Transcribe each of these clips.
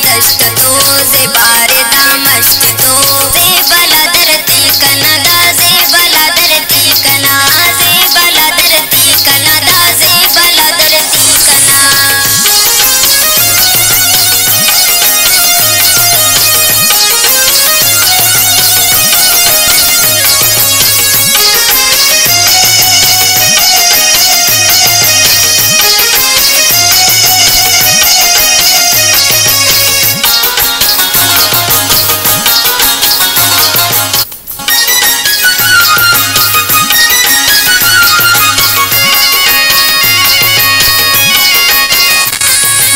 دشت تو زیبارے دامشت تو، زیبلا درتی کنا دا زیبلا درتی کنا، زیبلا درتی کنا دا زیبلا درتی کنا۔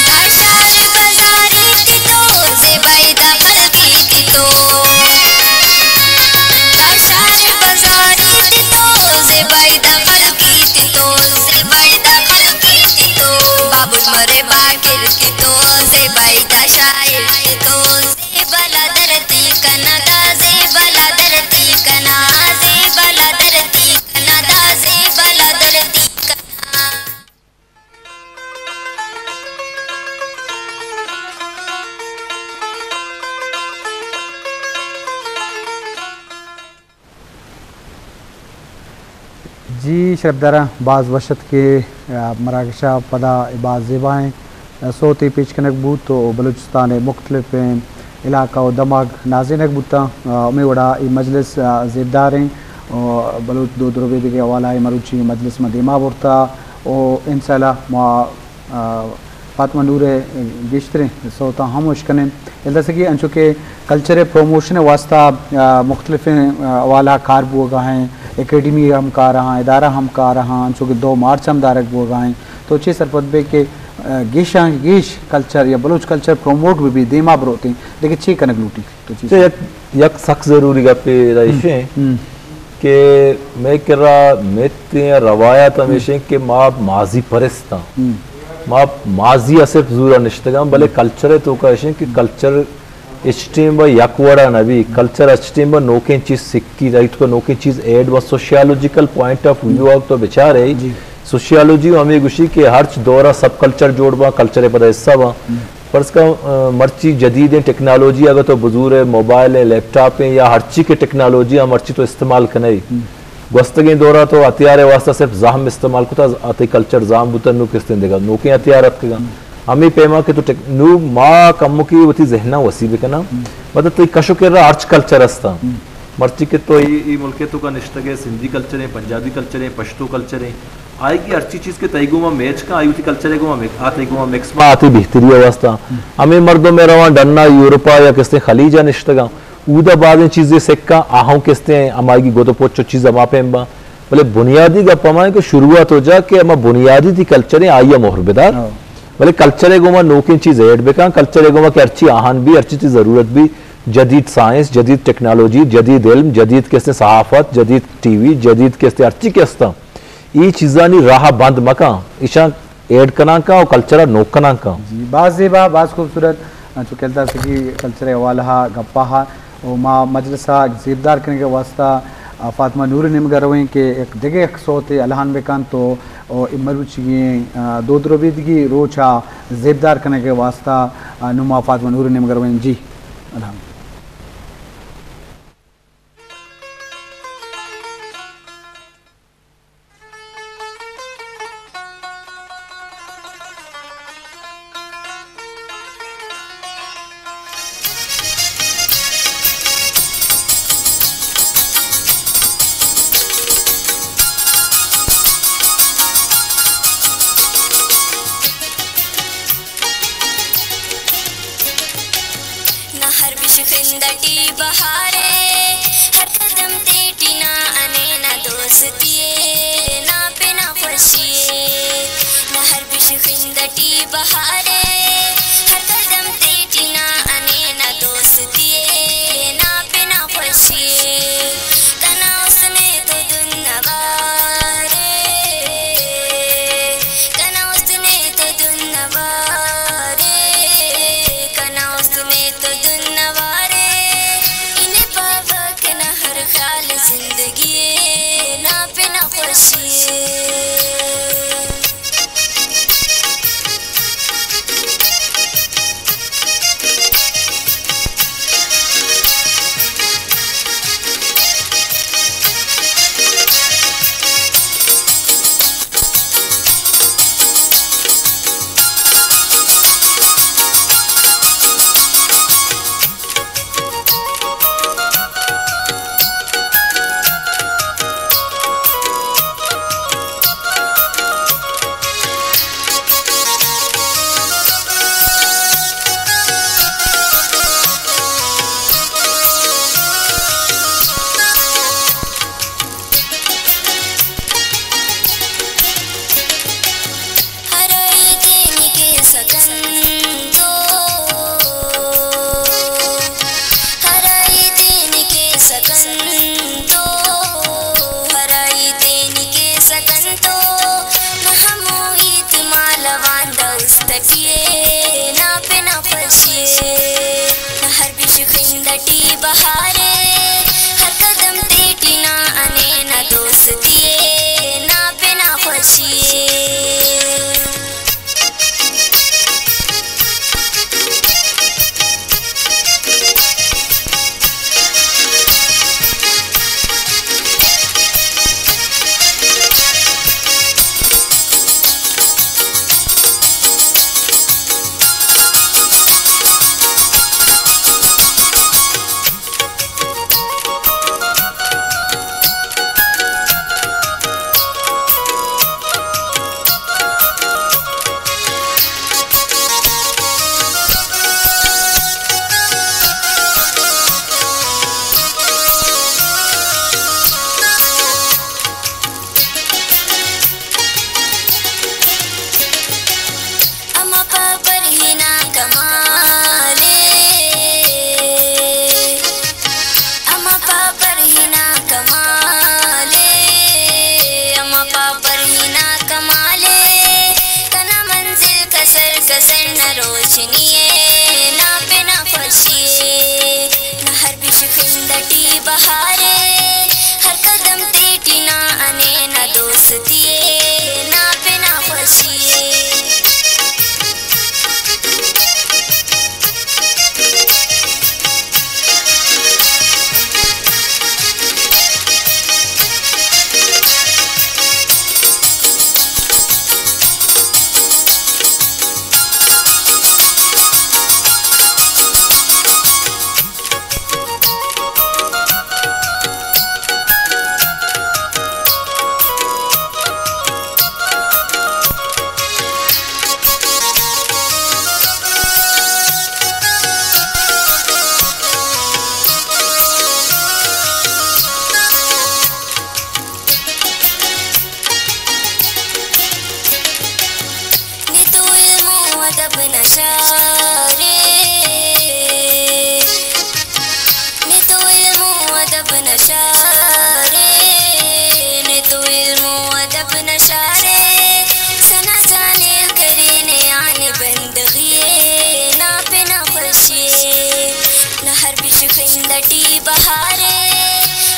دا شہر بازارے تی تو، زیبائی دا خلقے تی تو۔ دا شہر بازارے تی تو، زیبائی دا خلقے تی تو، زیبائی دا خلقے تی تو۔ بابل مرے باکر تی تو، زیبائی دا شاعر تی تو۔ زیبلا درتی کنا دا، زیبلا درتی کنا، زیبلا درتی کنا دا، زیبلا درتی کنا۔ جی شرپداراں، باز وش ات کہ، آ، مراگش ءَ پدا اے باز زیبائیں، آ، سوتے پیش کنگ بوت و بلوچستان ءِ مختلفیں علاقہ و دمگ نازینگ بوتاں۔ آ، ہمے وڑا اے مجلس، آ، زیبداریں و بلوچ دود ربیدگ ءِ حوالہ ءَ مروچی مجلس ما دیما برتا و انشاءاللہ ما آ، فاطمہ نور ءِ گیشتریں سوتاں ہم اش کنیں۔ الدسگی انچو کہ کلچر ءِ پروموشن ءِ واستہ، آ، مختلفیں، آ، حوالہ کار بوگا ہیں، اکیڈمی ہم کار ہاں، ادارہ ہم کار ہاں، انچو کہ دو مارچ ہم دارگ بوگا ہیں۔ تو چے سرپد بے کہ، آ، گیشاں گیش کلچر یا بلوچ کلچر پروموٹ بہ بی، دیما بروتیں، لیکن چے کنگ لوٹی؟ تو چے چے یک، یک سک ضروری گپے ادا ایشیں ہم۔ کہ مئے کرا متیں یا روایات ہمیشیں کہ ما ماضی پرستاں۔ ہم۔ ما ماضی ءَ صرف زورا نشتگاں، بلے ہم۔ کلچر ءِ توکا ایشیں کہ کلچر اچ ٹیم با یک وڑا نہ بی، کلچر اچ ٹیم با نوکیں چیز سکی، ایت کو نوکیں چیز ایڈ با۔ سوشیالوجیکل پوائنٹ آف ویو آ تو بچارے، جی۔ سوشیالوجی ہمے گوشی کہ ہرچ دورا سب کلچر جوڑ با، کلچر ءِ پدا حصہ با۔ ہم۔ فرض کن، آ، مرچی جدیدیں ٹیکنالوجی اگہ تو بزورے، موبائل ایں، لیپ ٹاپ ایں یا ہرچی کہ ٹیکنالوجی آ مرچی تو استعمال کنئے۔ ہم۔ گوستگیں دورا تو ہتھیار ءِ واستہ صرف زہم استعمال کتا، آ تئی کلچر زہم بوتا، نو کستیں دگہ نوکیں ہتھیار اتکگاں۔ ہم۔ ہمے پیما کہ تو ٹیک-، نو ما کمکی وتی ذہناں وسیع بکناں۔ ہم۔ مطلب تئی کش و کرا ہرچ کلچر استاں۔ ہم۔ مرچی کہ تو ای، ای ملک ءِ توکا نشتگ ئے، سندھی کلچر ایں، پنجابی کلچر ایں، پشتو کلچر ایں، آئی کہ ہرچی چیز کہ تئی گوما میچ کن، آئی وتی کلچر ءِ گوما مک-، آ تئی گوما مکس با، آ تئی بہتری ءِ واستہ۔ ہم۔ ہمے مردم ءَ روان ڈنا یورپا یا کستیں خلیجا نشتگاں، اودا بازیں چیزے سکاں، آہوں کستیں ہمائیگی گد و پچ و چیز ہما پیم باں۔ بلے بنیادی گپ ہما کہ شروعات ہو جا کہ ہما بنیادی تئی کلچر ایں، آئی ءَ مہر بدار۔ ہاں۔ بلے کلچر ءِ گوما نوکیں چیز ایڈ بکن، کلچر ءِ گوما کہ ہرچی آہان بی، ہرچی تئی ضرورت بی، جدید سائنس، جدید ٹیکنالوجی، جدید علم، جدید کستیں صحافت، جدید ٹی وی، جدید کستیں ہرچی کہ استاں۔ اے چیزانی راہ ءَ بند مکن، ایشاں ایڈ کنان کن و کلچر ءَ نوک کنان کن۔ جی، باز زیبا، باز خوبصورت۔ انچو کہ الدسگی کلچر ءِ حوالہ ءَ گپا ءَ و ما مجلس ءَ زیبدار کنگ ءِ واستہ، آ، فاطمہ نور ءِ نیمگ ءَ رویں کہ یک دگہ یک سوتے الہان بکنت و، و اے مروچیگیں، آ، دود ربیدگی روچ ءَ زیبدار کنگ ءِ واستہ، آ، نوں ما فاطمہ نور ءِ نیمگ ءَ رویں۔ جی، الہان۔ نہ ہر بشخندٹی بہارے، ہر قدم تیٹی نا انے نا دوستی اے، نا پہ نا خوشی اے۔ نہ ہر بشخندٹی بہارے، ہر قدم تیٹی نا انے نا دوستی اے، نا پہ نا خوشی اے۔ کنا حسن ءِ تو دن نوارے، کنا حسن ءِ تو دن نوارے، کنا حسن ءِ تو دن نوارے۔ انے پاپا کنا ہر خیال زندگی ءِ، نا پہ نا خوشی ءِ۔ بشکند ٹی بہارے، ہر قدم تیٹی نا انے نا دوستی نا پنا خوشی۔ اما پاپر ہی نا کمالے، اما پاپر ہی نا کمالے، اما پاپر ہی نا کمالے، کنا منزل کسر کسر نہ روشنی ہے، نا پنا خوشی ہے، نہ ہر بشکند ٹی بہارے، ہر قدم تیٹی نا انے نا دوستی ہے، نا پنا خوشی ہے۔ نی تو علم و ادب نشارے، نی تو علم و ادب نشارے، نی تو علم و ادب نشارے، سنا جانے کرینے آنے بندغی، نا پنا خوشی، نہ ہر بشکند ٹی بہارے،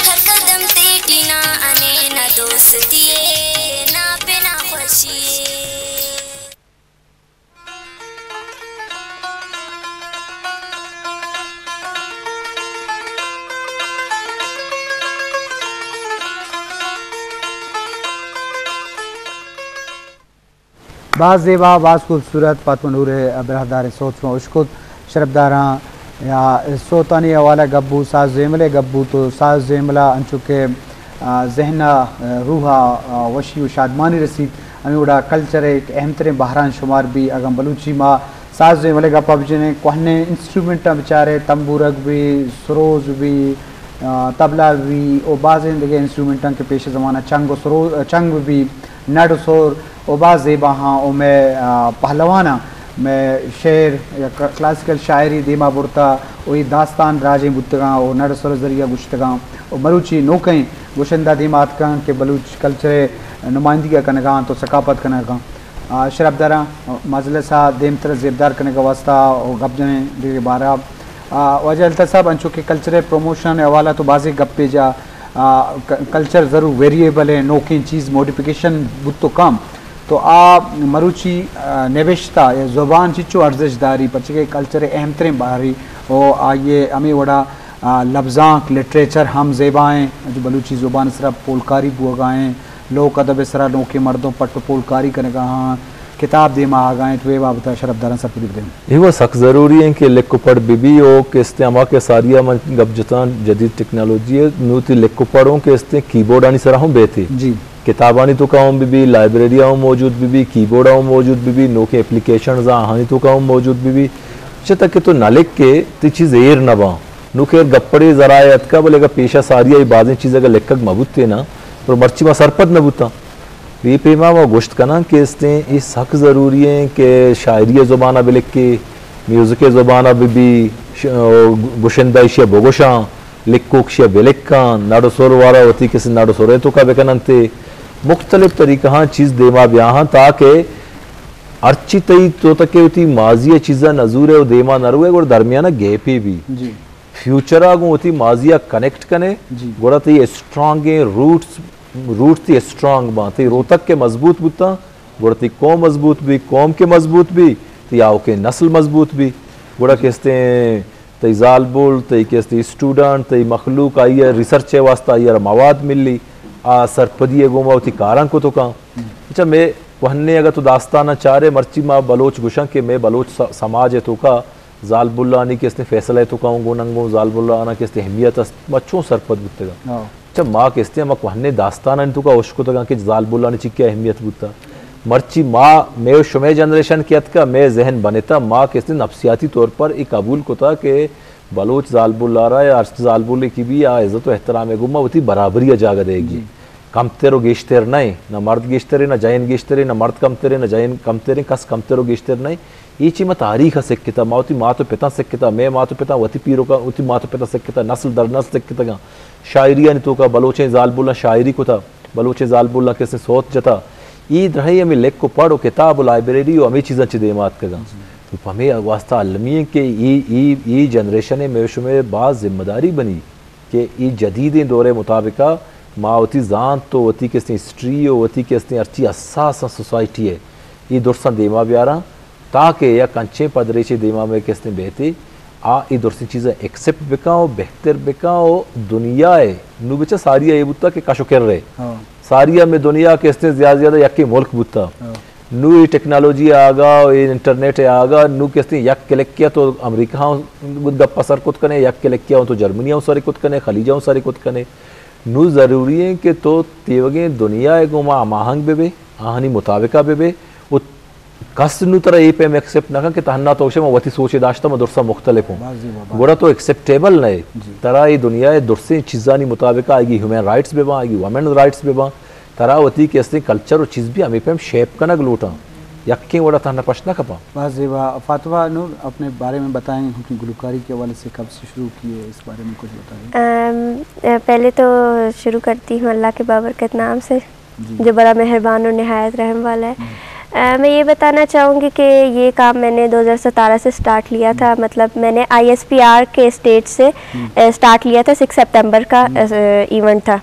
ہر قدم تیٹی نا انے نا دوستی، نا پنا خوشی۔ باز زیبا، باز خوبصورت، فاطمہ نور ءِ براہدار ءِ سوت شما اشکت۔ شرپداراں، یا سوتانی حوالہ گپ بو، ساز زیمل ءِ گپ بو، تو ساز زیمل ءَ انچو کہ، آ، ذہن ءَ، آ، روح ءَ، آ، وشی و شادمانی رسیت، ہمے وڑا کلچر ءِ یک اہم تریں بہراں شمار بی۔ اگاں بلوچی ما ساز زیمل ءِ گپ ءَ بجنیں، کوہنیں انسٹرومنٹاں بچارے، تمبورگ بی، سروز بی، آ، طبلہ بی و بازیں دگہ انسٹرومنٹاں کہ پیش زمانہ چنگ و سرو-، چنگ بی، نڈ و سر و باز زیبا ہاں و مئے، آ، پہلواناں مئے شعر یا ک-، کلاسیکل شاعری دیما برتا و اے داستان دراجیں بوتگاں و نڈ و سر ذریعہ گوشتگاں و مروچی نوکیں گوشندہ دیما آتکاں کہ بلوچ کلچر ءِ نمائندگی ءَ کنگا انت و ثقافت کنگا انت۔ آ، شرپداراں، مجلس ءَ دیمتر ءَ زیبدار کنگ ءِ واستہ و گپ جنیں دگہ بارہ۔ آ، واجہ الطاف صاحب، انچو کہ کلچر ءِ پروموشن ءِ حوالہ تو بازیں گپے جا، آ، ک-، کلچر ضرور ویریبل ہے، نوکیں چیز موڈیفکیشن بوت و کم، تو آ مروچی، آ، نبشتہ یا زبان چچو ارزش داری، پرچہ کہ کلچر ءِ اہم تریں بہری و آئی ءِ ہمے وڑا، آ، لبزانک، لٹریچر ہم زیبا ایں، جو بلوچی زبان ءِ سرا پولکاری بوگا ایں، لوک ادب ءِ سرا نوکیں مردم پٹ و پولکاری کنگا آں، کتاب دیما آگا انت، وے بابت ءَ شرپداراں سرپدی بدیں۔ اے وَ سک ضروری ایں کہ لکھ و پڑھ بہ بی و کہ استیں ہما کہ ساری ءَ من گپ جتاں جدید ٹیکنالوجی ءِ، نوں تئی لکھ و پڑھ اوں کہ استیں کیبورڈانی سرا ہوں بیت۔ جی۔ کتابانی توکا ہوں بہ بی، لائبریری ءَ ہوں موجود بہ بی، کیبورڈ ءَ ہوں موجود بہ بی، نوکیں اپلیکیشنز آں آہانی توکا ہوں موجود بہ بی۔ چہ تک کہ تو نہ لکھے، تئی چیز ایر نہ باں۔ نوں خیر گپ پڑے ذرائع اتکا، بلے اگہ پیشا ساری ءَ اے بازیں چیز اگہ لکھگ مہ بوتیں نا، پر مرچی ما سرپد نہ بوتاں۔ اے پیما ما گوشت کناں کہ استیں اے سک ضروری ایں کہ شاعری ءِ زبان ءَ بہ لکھے، میوزک ءِ زبان ءَ بہ بی، ش-، گشندہ ایشی ءَ بگوشاں، لکھوک ایشی ءَ بہ لکھاں، نڑ و سر وارا وتی کسے نڑ و سر ءِ توکا بہ کن انت، مختلف طریقہاں چیز دیما بیاہاں تاکہ ہرچی تئی تو تکے وتی ماضی ءِ چیزاں نزورے و دیما نروے گڑا درمیان ءَ گیپے بی۔ جی۔ فیوچر ءَ گوں وتی ماضی ءَ کنیکٹ کنے، جی۔ گڑا تئی اسٹرانگیں روٹس، روٹس تئی اسٹرانگ باں، تئی روتک کہ مضبوط بوتاں، گڑا تئی قوم مضبوط بی، قوم کہ مضبوط بی، تئی آؤکیں نسل مضبوط بی۔ گڑا کہ استیں تئی زالبول، تئی کہ استیں اسٹوڈنٹ، تئی مخلوق، آئی ءَ ریسرچ ءِ واسطہ آئی ءَ را مواد ملی، آ سرپدی ءِ گوما وتی کاراں کت کن۔ اچھا، مئے کوہنیں اگاں تو داستاناں چارے، مرچی ما بلوچ گوشاں کہ مئے بلوچ س-، سماج ءِ توکا زالبولانی کہ استیں فیصلہ ءِ توکا اوں گوں ننگوں زالبولاناں کہ استیں اہمیت است، ما چون سرپد بوتگاں؟ ہاں۔ اچھا، ما کہ استیں ہما کوہنیں داستانانی توکا اشکتگاں کہ زالبولانی چی کہ اہمیت بوتا۔ مرچی ما، مئے و شمئے جنریشن کہ اتکا، مئے ذہن بنتا، ما کہ استیں نفسیاتی طور پر اے قبول کتا کہ بلوچ زالبول ءَ را یا ہرچ زالبولے کہ بی، آ عزت و احترام ءِ گوما وتی برابری ءَ جاگہ دئیگی۔ جی۔ کمتر و گیشتر نہ ایں، نہ مرد گیشتر ایں، نہ جئین گیشتر ایں، نہ مرد کمتر ایں، نہ جئین کمتر ایں، کس کمتر و گیشتر نہ ایں۔ اے چی ما تاریخ ءَ سکتا، ما وتی مات و پتاں سکتا، مئے مات و پتاں وتی پیروکاں وتی مات و پتاں سکتا، نسل در نسل سکتگاں۔ شاعریانی توکا بلوچیں زالبولاں شاعری کتا، بلوچیں زالبولاں کہ استیں سوت جتا۔ اے درہیں ہمے لکھ و پڑھ و کتاب و لائبریری و ہمے چیزاں چہ دیما اتکگاں۔ جی۔ تو پہ ہمے واسطہ المی ایں کہ اے، اے، اے جنریشن ءِ مئے و شمئے باز ذمہ داری بنی کہ اے جدیدیں دور ءِ مطابقا ما وتی زانت و وتی کہ استیں ہسٹری و وتی کہ استیں ہرچی حساس ایں سوسائٹی ءِ، اے درساں دیما بیاراں۔ تاکہ یک انچیں پدریچے دیما مئے کہ استیں بیتے، آ اے درسیں چیزاں ایکسپٹ بکاں و بہتر بکاں و دنیا ءِ، نوں بچا ساری ءَ اے بوتا کہ کش و کر ءِ۔ ہاں۔ ساری ءَ مئے دنیا کہ استیں زیادہ زیادہ یکیں ملک بوتا۔ ہاں۔ نوں اے ٹیکنالوجی آگا و اے انٹرنیٹ آگا، نوں کہ استیں یک کلک ءَ تو امریکہ ہم گپ ءَ سر کت کنے، یک کلک ءَ تو جرمنی ہم سر کت کنے، خلیج ہم سر کت کنے۔ نوں ضروری ایں کہ تو تیوگیں دنیا ءِ گوما ہماہنگ بہ بے، آہانی مطابقہ بہ بے، و کس نوں ترا اے پیم ایکسپٹ نہ کن کہ تہنا تو گوشے من وتی سوچے داشتہ، من درساں مختلف اوں۔ باز زیبا، باز گڑا تو ایکسپٹیبل نہ ئے۔ جی۔ ترا اے دنیا ءِ درسیں چیزانی مطابق آئیگی ہیومن رائٹس بہ باں، آئیگی وومن رائٹس بہ باں، ترا وتی کہ استیں کلچر و چیز بھی ہمے پیم شیپ کنگ لوٹاں۔ یکیں وڑا تہنا پشت نہ کپاں۔ باز زیبا۔ فاطمہ نور، اپنے بارے میں بتائیں، اپنی گلوکاری کے حوالے سے کب سے شروع کی ہے، اس بارے میں کچھ بتائیں۔ ام، پہلے تو شروع کرتی ہوں اللہ کے بابرکت نام سے، جی۔ جو بڑا مہربان اور نہایت رحم والا ہے۔ ہم۔ آ، میں یہ بتانا چاہوں گی کہ یہ کام میں نے دو ہزار ستارہ سے سٹارٹ لیا تھا۔ ہم۔ مطلب، میں نے آئی ایس پی آر کے اسٹیج سے، ہم۔ آ، سٹارٹ لیا تھا، سکس سپتمبر کا، ہم۔ آ، ایونٹ تھا۔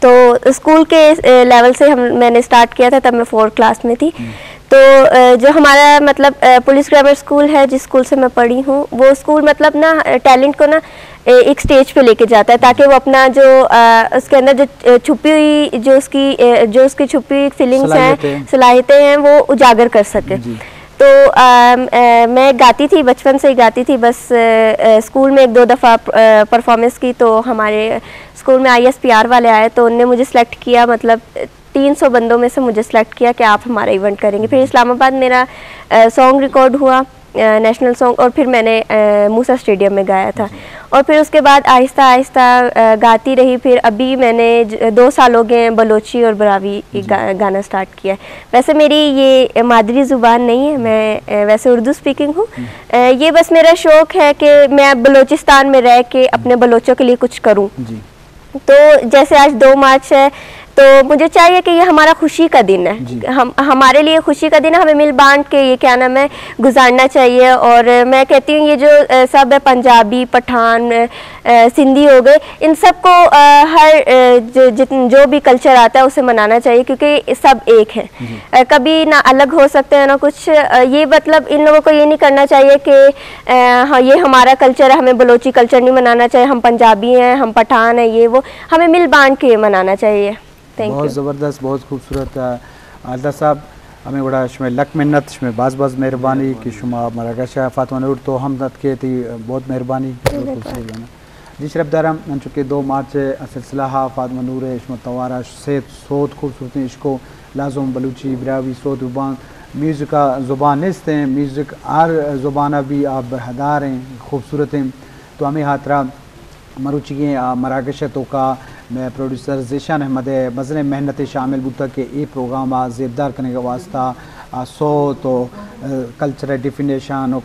تو اسکول کے، آ، لیول سے ہم، میں نے سٹارٹ کیا تھا، تب میں فورتھ کلاس میں تھی۔ ہم۔ تو، آ، جو ہمارا، مطلب، آ، پولیس گرامر اسکول ہے، جس اسکول سے میں پڑھی ہوں، وہ اسکول، مطلب نا، آ، ٹیلنٹ کو نا، اے-، ایک اسٹیج پہ لے کے جاتا ہے، تاکہ وہ اپنا جو، آ، اس کے اندر جو، آ، چھپی ہوئی، جو اس کی، آ، جو اس کی چھپی ہوئی فیلنگز ہیں، صلاحیتیں ہیں۔ صلاحیتیں ہیں، وہ اجاگر کر سکے۔ جی۔ تو، آ، آ، میں گاتی تھی، بچپن سے ہی گاتی تھی، بس، آ، آ، اسکول میں ایک دو دفعہ، آ، پرفارمنس کی، تو ہمارے اسکول میں آئی ایس پی آر والے آئے، تو ان نے مجھے سلیکٹ کیا، مطلب، تین سو بندوں میں سے مجھے سلیکٹ کیا کہ آپ ہمارا ایونٹ کریں گے۔ پھر اسلام آباد میرا، آ، سانگ ریکارڈ ہوا، آ، نیشنل سانگ، اور پھر میں نے، آ، موسیٰ اسٹیڈیم میں گایا تھا۔ جی۔ اور پھر اس کے بعد آہستہ آہستہ، آ، گاتی رہی۔ پھر ابھی میں نے ج-، دو سال ہو گئے ہیں بلوچی اور براہوئی یہ جی۔ گا-، گانا سٹارٹ کیا ہے۔ ویسے میری یہ مادری زبان نہیں ہے، میں، آ، ویسے اردو اسپیکنگ ہوں۔ ہم۔ آ، یہ بس میرا شوق ہے کہ میں بلوچستان میں رہ کے اپنے بلوچوں کے لیے کچھ کروں۔ جی۔ تو جیسے آج دو مارچ ہے، تو مجھے چاہیے کہ یہ ہمارا خوشی کا دن ہے۔ جی۔ ہم، ہمارے لیے خوشی کا دن ہے، ہمیں مل بانٹ کے یہ، کیا نام ہے، گزارنا چاہیے۔ اور میں کہتی ہوں، یہ جو، آ، سب ہے، پنجابی، پٹھان، آ، سندھی ہو گئے، ان سب کو، آ، ہر، آ، جو، جتن-، جو بھی کلچر آتا ہے، اسے منانا چاہیے، کیونکہ سب ایک ہیں۔ جی۔ آ، کبھی نہ الگ ہو سکتے ہیں، نہ کچھ۔ آ، یہ، مطلب، ان لوگوں کو یہ نہیں کرنا چاہیے کہ، آ، ہاں، یہ ہمارا کلچر ہے، ہمیں بلوچی کلچر نہیں منانا چاہیے، ہم پنجابی ہیں، ہم پٹھان ہیں، یہ وہ، ہمیں مل بانٹ کے منانا چاہیے۔ Thank you. بہت زبردست، بہت خوبصورت، آ، حالدار صاحب، ہمیں بڑا شمئے لک منت، شمئے باز باز مہربانی کہ شما مراگش ءَ، فاطمہ نور تو ہم اتکے تئی بہت مہربانی۔ بہت خوبصورت گانا۔ جی شرف دارم، انچو کہ دو مارچ ءِ سلسلہ ءَ فاطمہ نور ءِ شما توار ءَ سے سوت خوبصورتیں اشکو، لازم بلوچی براہوئی سوت بباں۔ میوزک ءِ زبان نیست ایں، میوزک ہر زبان ءَ بھی آ بہدار ایں، خوبصورت ایں۔ تو ہمے ہاترا مروچیگیں آ مراگش ءِ توکا مئے پروڈیوسر ذیشان احمد ءِ مزنیں محنتے شامل بوتگ کہ اے پروگرام ءَ زیبدار کنگ ءِ واسطہ آ سوت و، آ، کلچر ءِ ڈیفینیشن و